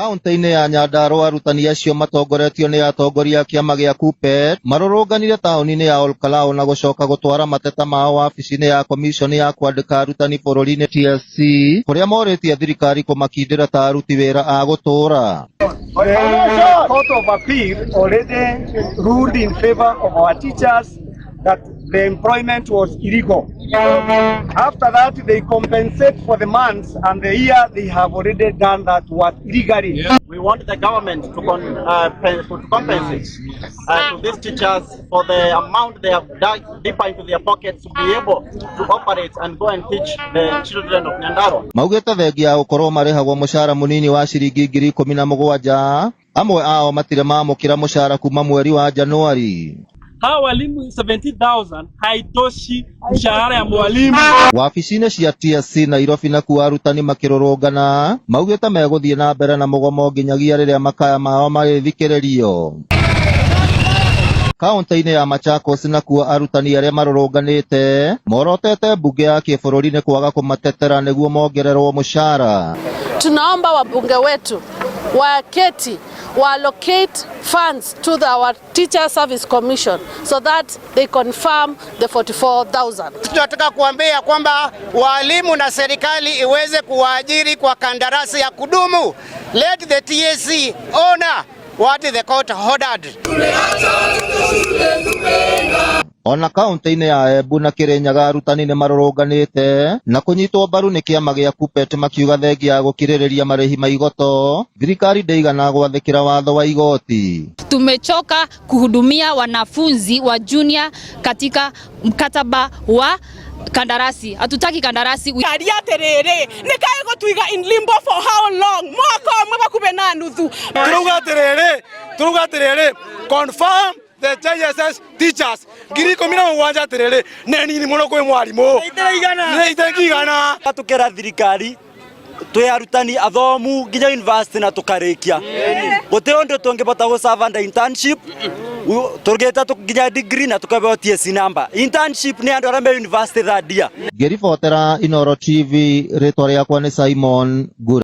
Kaunti-inĩ ya Nyandarua, arutani acio matongoretio nĩ atongoria a kĩama gĩa KUPPET marũrũnganire taũni-inĩ ya Olkalau na gũcoka gũtwara mateta mao wabici-inĩ ya komiconi ya kwandĩka arutani bũrũri-inĩ TSC, kũrĩa morĩtie thirikari kũmakindĩra ta aruti wĩra a gũtũũra. The Court of Appeal already ruled in favor of our teachers that the employment was illegal. After that, they compensate for the months and the year they have already done that work illegally. We want the government to compensate to these teachers for the amount they have dug deeper into their pockets to be able to operate and go and teach the children of Nyandarua. Maugĩte thengia ya gũkorwo marĩhagwo mũcara mũnini wa ciringi 17,000, amwe ao matirĩ mamũkĩra mũcara kuma mweri wa Januari. Hawa walimu 70,000 haitoshi mshahara ya mwalimu. Wabici-inĩ cia TSC Nairobi nakuo arutani makĩrũrũngana maugĩte megũthiĩ na mbere na mũgomo nginyagia rĩrĩa makaya mao marĩthikĩrĩrio. Kaunti-inĩ ya Machakos nakuo arutani arĩa marũrũnganĩte morotete mbunge ya kĩbũrũri nĩ kwaga kũmatetera nĩguo mongererwo mũcara. Tunaomba wabunge wetu waketi wa allocate funds to our Teacher Service Commission so that they confirm the 44,000. Tunataka kuambia kwamba walimu na serikali iweze kuwaajiri kwa kandarasi ya kudumu. Let the TSC honor what the court ordered. Ona kaunti-inĩ ya Embu na Kirinyaga arutani nĩ marũrũnganĩte na kũnyitwo mbaru nĩ kĩama gĩa KUPPET, makiuga thengia ya gũkirĩrĩria marĩhi ma igoto, thirikari ndĩigana gwathĩkĩra watho wa igoti. Tumechoka kuhudumia wanafunzi wa junior katika mkataba wa kandarasi. Hatutaki kandarasi. Karia atiriri, nĩ kaĩ gũtuiga in limbo for how long? Mwaka ũmwe bakube na nuthu. Turauga atiriri, confirm the JSS teachers 17,000. Atiriri, nĩ nini muno kwĩ mwarimũ, nĩ ite igana. Tukera thirikari twi arutani athomu nginya university na tukarikia, gutiri undu tungibota guserve under internship. Turugite nginya degree na tukabeo TSC number. Internship ni andu aria me university third year. Ngĩribotera Inooro TV, rĩtwa rĩakwa nĩ Simon Ngure.